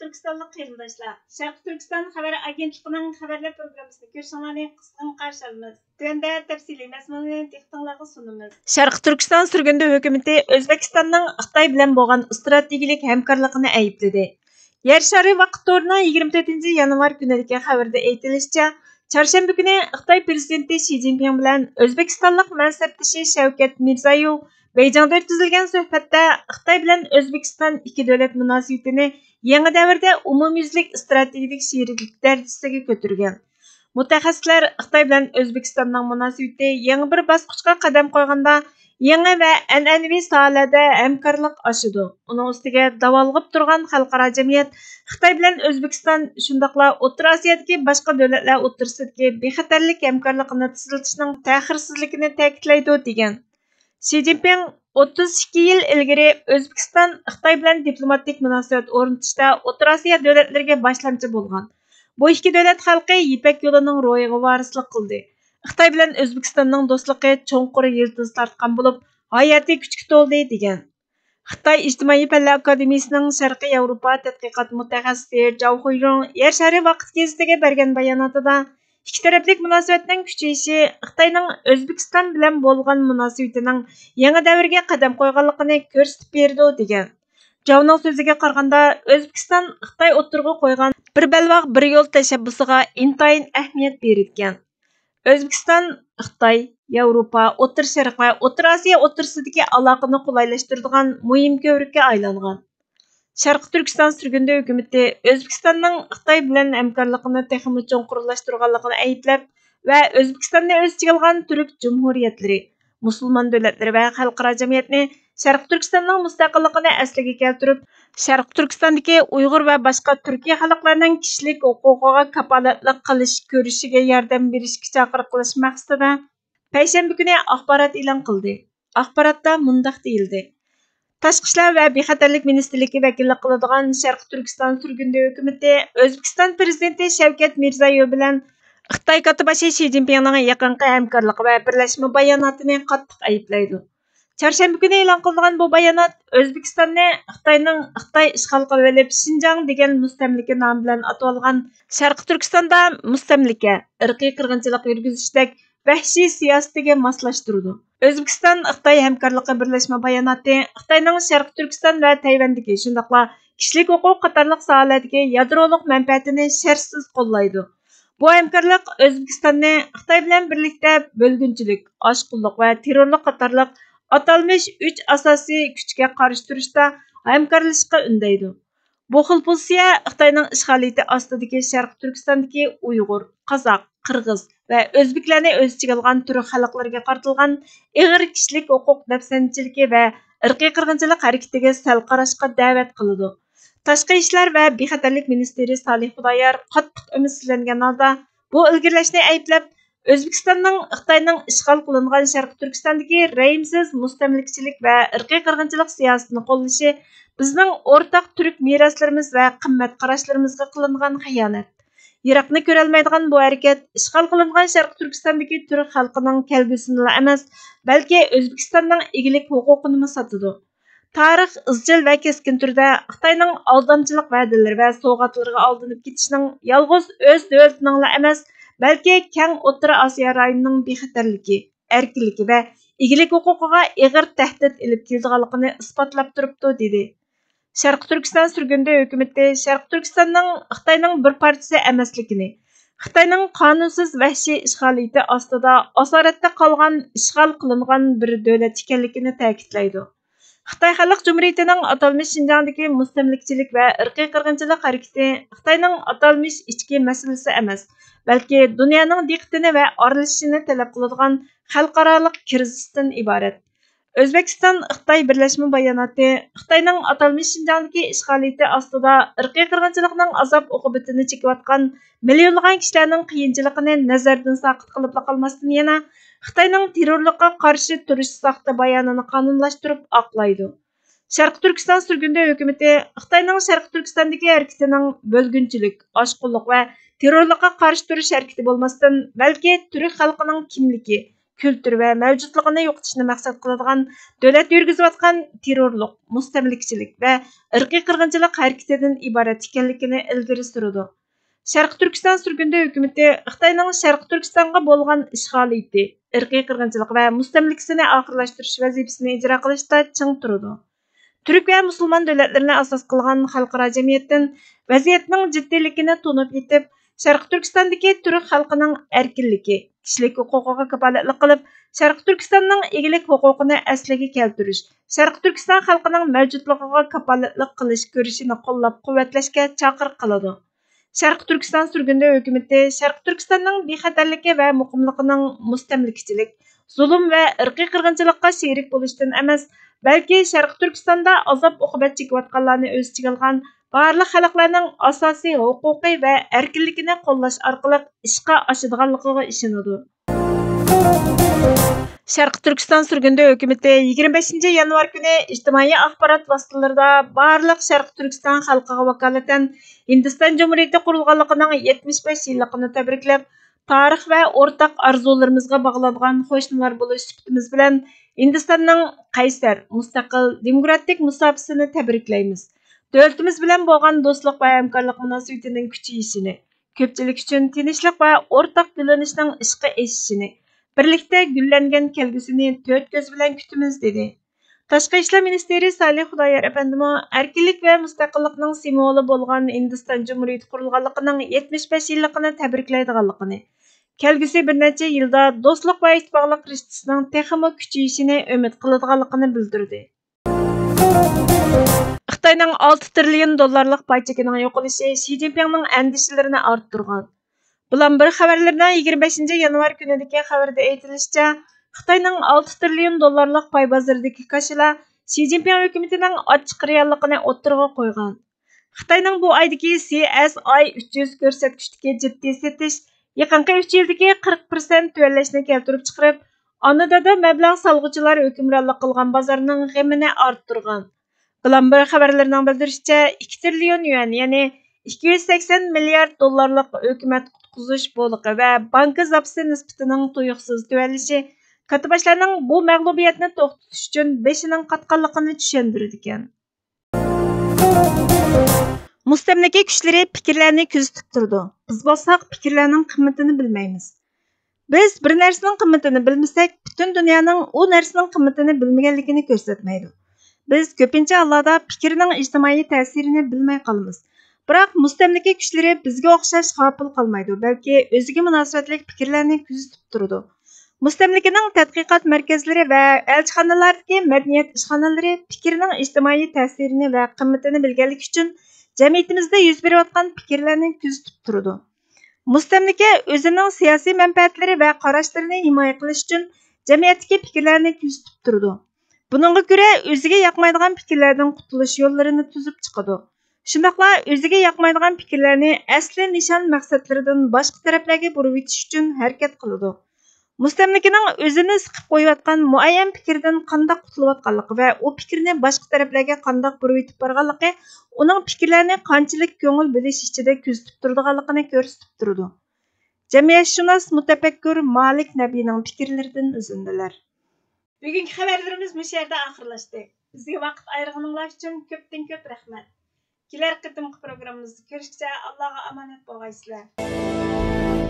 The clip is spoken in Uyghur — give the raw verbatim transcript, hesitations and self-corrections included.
تۈركىستانلىق قېرىنداشلار، شەرقىي تۈركىستان خەۋەر ئاگېنتلىقىنىڭ خەۋەرلەر پروگراممىسىنى كۆرۈشۈڭلارنى قىزغىن قارشى ئالىمىز. تۆۋەندە تەپسىلىي مەزمۇننى دىققىتىڭلارغا سۇنىمىز. شەرقىي تۈركىستان سۈرگۈندە ھۆكۈمىتى ئۆزبېكىستاننىڭ خىتاي بىلەن بولغان ئىستراتېگىيىلىك ھەمكارلىقىنى ئەيىبلىدى. يەر شارى ۋاقىت تورىنىڭ يىگىرمە تۆتىنچى يانۋار كۈنىدىكى خەۋىرىدە ئېيتىلىشىچە، چارشەنبە كۈنى خىتاي پىرېزىدېنتى شى جىنپىڭ بىلەن ئۆزبېكىستانلىق مەنسەپدىشى شەۋكەت مىرزىيېۋ بېيجىڭدا ئۆتكۈزۈلگەن سۆھبەتتە خىتاي بىلەن ئۆزبېكىستان ئىككى دۆلەت مۇناسىۋىتىنى يېڭى دەۋردە ئومۇميۈزلۈك ئىستراتېگىيەلىك شېرىكلىك دەرىجىسىگە كۆتۈرگەن. مۇتەخەسسىسلەر خىتاي بىلەن ئۆزبېكىستاننىڭ مۇناسىۋىتى يېڭى بىر باسقۇچقا قەدەم قويغاندا، يېڭى ۋە ئەنئەنىۋى ساھەلەردە ھەمكارلىق ئاشىدۇ. ئۇنىڭ ئۈستىگە داۋالغۇپ تۇرغان خەلقئارا جەمئىيەت خىتاي بىلەن ئۆزبېكىستان، شۇنداقلا ئوتتۇرا ئاسىيادىكى باشقا دۆلەتلەر ئوتتۇرىسىدىكى بىخەتەرلىك ھەمكارلىقىنى تېزلىتىشنىڭ تەخىرسىزلىكىنى تەكىتلەيدۇ، دېگەن. شى جىنپىڭ ئوتتۇز ئىككى يىل ئىلگىرى ئۆزبېكىستان خىتاي بىلەن دىپلوماتىك مۇناسىۋەت ئورنىتىشتا ئوتتۇرا ئاسىيا دۆلەتلىرىگە باشلامچى بولغان. بۇ ئىككى دۆلەت خەلقى يىپەك يولىنىڭ روھىغا ۋارىسلىق قىلدى. خىتاي بىلەن ئۆزبېكىستاننىڭ دوستلۇقى چوڭقۇر يىلتىز تارتقان بولۇپ، ھاياتىي كۈچكە تولدى، دېگەن. خىتاي ئىجتىمائىي پەنلەر ئاكادېمىيىسىنىڭ شەرقىي ياۋروپا تەتقىقات مۇتەخەسسىسى جاۋ خۇيرۇڭ يەر شارى ۋاقىت گېزىتىگە بەرگەن باياناتىدا، ئىككى تەرەپلىك مۇناسىۋەتنىڭ كۈچىيىشى خىتاينىڭ ئۆزبېكىستان بىلەن بولغان مۇناسىۋىتىنىڭ يېڭى دەۋرگە قەدەم قويغانلىقىنى كۆرسىتىپ بېرىدۇ، دېگەن. جاۋنىڭ سۆزىگە قارىغاندا، ئۆزبېكىستان خىتاي ئوتتۇرىغا قويغان بىر بەلباغ، بىر يول تەشەببۇسىغا ئىنتايىن ئەھمىيەت بېرىدىكەن. ئۆزبېكىستان خىتاي، ياۋروپا، ئوتتۇرا شەرق ۋە ئوتتۇرا ئاسىيا ئوتتۇرىسىدىكى ئالاقىنى قولايلاشتۇرىدىغان مۇھىم كۆۋرۈككە ئايلانغان. شەرقىي تۈركىستان سۈرگۈندە ھۆكۈمىتى ئۆزبېكىستاننىڭ خىتاي بىلەن ھەمكارلىقىنى تېخىمۇ چوڭقۇرلاشتۇرغانلىقىنى ئەيىبلەپ ۋە ئۆزبېكىستاننى ئۆز ئىچىگە ئالغان تۈرك جۇمھۇرىيەتلىرى، مۇسۇلمان دۆلەتلىرى ۋە خەلقئارا جەمئىيەتنى شەرقىي تۈركىستاننىڭ مۇستەقىللىقىنى ئەسلىگە كەلتۈرۈپ، شەرقىي تۈركىستاندىكى ئۇيغۇر ۋە باشقا تۈركىي خەلقلەرنىڭ كىشىلىك ھوقۇقىغا كاپالەتلىك قىلىش كۈرىشىگە ياردەم بېرىشكە چاقىرىق قىلىش مەقسىتىدە پەيشەنبە كۈنى ئاخبارات ئېلان قىلدى. ئاخباراتتا مۇنداق دېيىلدى: تاشقى ئىشلار ۋە بىخەتەرلىك مىنىستىرلىكى ۋەكىللىك قىلىدىغان شەرقىي تۈركىستان سۈرگۈندە ھۆكۈمىتى ئۆزبېكىستان پىرېزىدېنتى شەۋكەت مىرزىيېۋ بىلەن خىتاي كاتتىباشى شى جىنپىڭنىڭ يېقىنقى ھەمكارلىقى ۋە بىرلەشمە باياناتىنى قاتتىق ئەيىبلەيدۇ. چارشەنبە كۈنى ئېلان قىلىنغان بۇ بايانات ئۆزبېكىستاننى خىتاينىڭ خىتاي ئىشغال قىلىۋېلىپ شىنجاڭ دېگەن مۇستەملىكە نامى بىلەن ئاتىۋالغان شەرقىي تۈركىستاندا مۇستەملىكە، ئىرقىي قىرغىنچىلىق يۈرگۈزۈشتەك ۋەھشىي سىياسىتىگە ماسلاشتۇرىدۇ. ئۆزبېكىستان خىتاي ھەمكارلىقى بىرلەشمە باياناتى خىتاينىڭ شەرقىي تۈركىستان ۋە تەيۋەندىكى، شۇنداقلا كىشىلىك ھوقۇق قاتارلىق ساھەلەردىكى يادرولۇق مەنپەئەتىنى شەرتسىز قوللايدۇ. بۇ ھەمكارلىق ئۆزبېكىستاننى خىتاي بىلەن بىرلىكتە بۆلگۈنچىلىك، ئاشقۇنلۇق ۋە تېررورلۇق قاتارلىق ئاتالمىش ئۈچ ئاساسىي كۈچكە قارشى تۇرۇشتا ھەمكارلىشىشقا ئۈندەيدۇ. بۇ خىل پوزىتسىيە خىتاينىڭ ئىشغالىيىتى ئاستىدىكى شەرقىي تۈركىستاندىكى ئۇيغۇر، قازاق، قىرغىز ۋە ئۆزبېكلەرنى ئۆز ئىچىگە ئالغان تۈرك خەلقلىرىگە قارىتىلغان ئېغىر كىشىلىك ھوقۇق دەپسەندىچىلىكى ۋە ئىرقىي قىرغىنچىلىق ھەرىكىتىگە سەل قاراشقا دەۋەت قىلىدۇ. تاشقى ئىشلار ۋە بىخەتەرلىك مىنىستىرى سالىھ خۇدايار قاتتىق ئۈمىدسىزلەنگەن ھالدا بۇ ئىلگىرىلەشنى ئەيىبلەپ، ئۆزبېكىستاننىڭ خىتاينىڭ ئىشغال قىلىنغان شەرقىي تۈركىستاندىكى رەھىمسىز مۇستەملىكىچىلىك ۋە ئىرقىي قىرغىنچىلىق سىياسىتىنى قوللىشى بىزنىڭ ئورتاق تۈرك مىراسلىرىمىز ۋە قىممەت قاراشلىرىمىزغا قىلىنغان خىيانەت. يىراقنى كۆرەلمەيدىغان بۇ ھەرىكەت ئىشغال قىلىنغان شەرقىي تۈركىستاندىكى تۈرك خەلقىنىڭ كەلگۈسىنىلا ئەمەس، بەلكى ئۆزبېكىستاننىڭ ئىگىلىك ھوقۇقىنىمۇ ساتىدۇ. تارىخ ئىزچىل ۋە كەسكىن تۈردە خىتاينىڭ ئالدامچىلىق ۋەدىلىرى ۋە سوۋغاتلىرىغا ئالدىنىپ كېتىشىنىڭ يالغۇز ئۆز دۆلىتىنىڭلا ئەمەس، بەلكى كەڭ ئوتتۇرا ئاسىيا رايونىنىڭ بىخەتەرلىكى، ئەركىنلىكى ۋە ئىگىلىك ھوقۇقىغا ئېغىر تەھدىت ئېلىپ كېلىدىغانلىقىنى ئىسپاتلاپ تۇرۇپتۇ، دېدى. شەرقىي تۈركىستان سۈرگۈندە ھۆكۈمىتى شەرقىي تۈركىستاننىڭ خىتاينىڭ بىر پارچىسى ئەمەسلىكىنى، خىتاينىڭ قانۇنسىز ۋەھشىي ئىشغالىيىتى ئاستىدا ئاسارەتتە قالغان ئىشغال قىلىنغان بىر دۆلەت ئىكەنلىكىنى تەكىتلەيدۇ. خىتاي خەلق جۇمھۇرىيىتىنىڭ ئاتالمىش شىنجاڭدىكى مۇستەملىكىچىلىك ۋە ئىرقىي قىرغىنچىلىق ھەرىكىتى خىتاينىڭ ئاتالمىش ئىچكى مەسىلىسى ئەمەس، بەلكى دۇنيانىڭ دىققىتىنى ۋە ئارىلىشىشىنى تەلەپ قىلىدىغان خەلقئارالىق كىرىزىستىن ئىبارەت. ئۆزبېكىستان خىتاي بىرلەشمە باياناتى خىتاينىڭ ئاتالمىش شىنجاڭدىكى ئىشغالىيىتى ئاستىدا ئىرقىي قىرغىنچىلىقنىڭ ئازاب ئوقۇبىتىنى چېكىۋاتقان مىليونلىغان كىشىلەرنىڭ قىيىنچىلىقىنى نەزەردىن ساقىت قىلىپلا قالماستىن، يەنە خىتاينىڭ تېررورلۇققا قارشى تۇرۇش ساختا بايانىنى قانۇنلاشتۇرۇپ ئاقلايدۇ. شەرقىي تۈركىستان سۈرگۈندە ھۆكۈمىتى خىتاينىڭ شەرقىي تۈركىستاندىكى ھەرىكىتىنىڭ بۆلگۈنچىلىك، ئاشقۇنلۇق ۋە تېررورلۇققا قارشى تۇرۇش ھەرىكىتى بولماستىن، بەلكى تۈرك خەلقىنىڭ كىملىكى، كۈلتۈر ۋە مەۋجۇتلۇقىنى يوقىتىشنى مەقسەت قىلىدىغان دۆلەت يۈرگۈزۈۋاتقان تېررورلۇق، مۇستەملىكىچىلىك ۋە ئىرقىي قىرغىنچىلىق ھەرىكىتىدىن ئىبارەت ئىكەنلىكىنى ئىلگىرى سۈرىدۇ. شەرقىي تۈركىستان سۈرگۈندە ھۆكۈمىتى خىتاينىڭ شەرقىي تۈركىستانغا بولغان ئىشغالىيىتى، ئىرقىي قىرغىنچىلىق ۋە مۇستەملىكىسىنى ئاخىرلاشتۇرۇش ۋەزىپىسىنى ئىجرا قىلىشتا چىڭ تۇرىدۇ. تۈرك ۋە مۇسۇلمان دۆلەتلىرىنى ئاساس قىلغان خەلقئارا جەمئىيەتتىن ۋەزىيەتنىڭ جىددىيلىكىنى تونۇپ يېتىپ، شەرقىي تۈركىستاندىكى تۈرك خەلقىنىڭ ئەركىنلىكى، كىشىلىك ھوقۇقىغا كاپالەتلىك قىلىپ، شەرقىي تۈركىستاننىڭ ئىگىلىك ھوقۇقىنى ئەسلىگە كەلتۈرۈش، شەرقىي تۈركىستان خەلقىنىڭ مەۋجۇتلۇقىغا كاپالەتلىك قىلىش كۈرىشىنى قوللاپ-قۇۋۋەتلەشكە چاقىرىق قىلىدۇ. شەرقىي تۈركىستان سۈرگۈندە ھۆكۈمىتى شەرقىي تۈركىستاننىڭ بىخەتەرلىكى ۋە مۇقىملىقىنىڭ مۇستەملىكىچىلىك، زۇلۇم ۋە ئىرقىي قىرغىنچىلىققا شېرىك بولۇشتىن ئەمەس، بەلكى شەرقىي تۈركىستاندا ئازاب-ئوقۇبەت چېكىۋاتقانلارنى ئۆز ئىچىگە ئالغان بارلىق خەلقلەرنىڭ ئاساسىي ھوقۇقى ۋە ئەركىنلىكىنى قوللاش ئارقىلىق ئىشقا ئاشىدىغانلىقىغا ئىشىنىدۇ. شەرقىي تۈركىستان سۈرگۈندە ھۆكۈمىتى يىگىرمە بەشىنچى يانۋار كۈنى ئىجتىمائىي ئاخبارات ۋاسىتىلىرىدا بارلىق شەرقىي تۈركىستان خەلقىگە ۋاكالىتەن ھىندىستان جۇمھۇرىيىتى قۇرۇلغانلىقىنىڭ يەتمىش بەش يىللىقىنى تەبرىكلەپ، تارىخ ۋە ئورتاق ئارزۇلىرىمىزغا باغلانغان قوشنىلار بولۇش سۈپىتىمىز بىلەن ھىندىستاننىڭ قەيسەر، مۇستەقىل، دېموكراتىك مۇساپىسىنى تەبرىكلەيمىز. دۆلىتىمىز بىلەن بولغان دوستلۇق ۋە ھەمكارلىق مۇناسىۋىتىنىڭ كۈچىيىشىنى، كۆپچىلىك ئۈچۈن تىنچلىق ۋە ئورتاق گۈللىنىشنىڭ ئىشقا ئېشىشىنى، بىرلىكتە گۈللەنگەن كەلگۈسىنى تۆت كۆز بىلەن كۈتىمىز، دېدى. تاشقى ئىشلار مىنىستىرى سالىھ خۇدايار ئەپەندىمۇ ئەركىنلىك ۋە مۇستەقىللىقنىڭ سىمۋولى بولغان ھىندىستان جۇمھۇرىيىتى قۇرۇلغانلىقىنىڭ يەتمىش بەش يىللىقىنى تەبرىكلەيدىغانلىقىنى، كەلگۈسى بىر نەچچە يىلدا دوستلۇق ۋە ئىتتىپاقلىق رىشتىسىنىڭ تېخىمۇ كۈچىيىشىنى ئۈمىد قىلىدىغانلىقىنى بىلدۈردى. خىتاينىڭ ئالتە تىرىليون دوللارلىق پاي چېكىنىڭ يوقىلىشى شى جىنپىڭنىڭ ئەندىشىلىرىنى ئارتتۇرغان. بۇلان بىر خەۋەرلىرىنىڭ يىگىرمە بەشىنچى يانۋار كۈنىدىكى خەۋىرىدە ئېيتىلىشىچە، خىتاينىڭ ئالتە تىرىليون دوللارلىق پاي بازىرىدىكى كاشىلار شى جىنپىڭ ھۆكۈمىتىنىڭ ئاچچىق رېئاللىقىنى ئوتتۇرىغا قويغان. خىتاينىڭ بۇ ئايدىكى سى ئېس ئاي ئۈچ يۈز كۆرسەتكۈچتىكى جىددىي سېتىش يېقىنقى ئۈچ يىلدىكى قىرىق پىرسەنت تۆۋەنلەشنى كەلتۈرۈپ چىقىرىپ، ئانا دادا مەبلەغ سالغۇچىلار ھۆكۈمرانلىق قىلغان بازارنىڭ غېمىنى ئارتتۇرغان. بۇلان بىر خەۋەرلىرىنىڭ بىلدۈرۈشىچە، ئىككى تىرىليون يۈەن، يەنى ئىككى يۈز سەكسەن مىليارد دوللارلىق ھۆكۈمەت قۇتقۇزۇش بولىقى ۋە بانكا زاپىسى نىسبىتىنىڭ تۇيۇقسىز تۆۋەنلىشى كاتتىباشلارنىڭ بۇ مەغلۇبىيەتنى توختىتىش ئۈچۈن بېشىنىڭ قاتقانلىقىنى چۈشەندۈرىدىكەن. مۇستەملىكە كۈچلىرى پىكىرلەرنى كۆزىتىپ تۇرىدۇ. بىز بولساق پىكىرلەرنىڭ قىممىتىنى بىلمەيمىز. بىز بىر نەرسىنىڭ قىممىتىنى بىلمىسەك، پۈتۈن دۇنيانىڭ ئۇ نەرسىنىڭ قىممىتىنى بىلمىگەنلىكىنى كۆرسەتمەيدۇ. بىز كۆپىنچە ھاللاردا پىكىرنىڭ ئىجتىمائىي تەسىرىنى بىلمەي قالىمىز. بىراق مۇستەملىكە كۈچلىرى بىزگە ئوخشاش غاپىل قالمايدۇ، بەلكى ئۆزىگە مۇناسىۋەتلىك پىكىرلەرنى كۆزىتىپ تۇرىدۇ. مۇستەملىكىنىڭ تەتقىقات مەركەزلىرى ۋە ئەلچىخانىلاردىكى مەدەنىيەت ئىشخانىلىرى پىكىرنىڭ ئىجتىمائىي تەسىرىنى ۋە قىممىتىنى بىلگەنلىكى ئۈچۈن، جەمئىيىتىمىزدە يۈز بېرىۋاتقان پىكىرلەرنى كۆزىتىپ تۇرىدۇ. مۇستەملىكە ئۆزىنىڭ سىياسىي مەنپەئەتلىرى ۋە قاراشلىرىنى ھىمايە قىلىش ئۈچۈن جەمئىيەتتىكى پىكىرلەرنى كۆزىتىپ تۇرىدۇ. بۇنىڭغا كۆرە، ئۆزىگە ياقمايدىغان پىكىرلەردىن قۇتۇلۇش يوللىرىنى تۈزۈپ چىقىدۇ. شۇنداقلا ئۆزىگە ياقمايدىغان پىكىرلەرنى ئەسلى نىشان مەقسەتلىرىدىن باشقا تەرەپلەرگە بۇرۇۋېتىش ئۈچۈن ھەرىكەت قىلىدۇ. مۇستەملىكىنىڭ ئۆزىنى سىقىپ قويۇۋاتقان مۇئەييەن پىكىردىن قانداق قۇتۇلۇۋاتقانلىقى ۋە ئۇ پىكىرنى باشقا تەرەپلەرگە قانداق بۇرۇۋېتىپ بارغانلىقى ئۇنىڭ پىكىرلەرنى قانچىلىك كۆڭۈل بۆلۈش ئىچىدە كۆزىتىپ تۇرىدىغانلىقىنى كۆرسىتىپ تۇرىدۇ. جەمئىيەتشۇناس مۇتەپەككۇر مالىك نەبىنىڭ پىكىرلىرىدىن ئۈزۈندىلەر. بۈگۈنكى خەۋەرلىرىمىز مۇشۇ يەردە ئاخىرلاشتى. بىزگە ۋاقىت ئايرىغىنىڭلار ئۈچۈن كۆپتىن كۆپ رەھمەت. كېلەر قېتىمقى پروگراممىمىزدا كۆرۈشكىچە ئاللاغا ئامانەت بولغايسىلەر.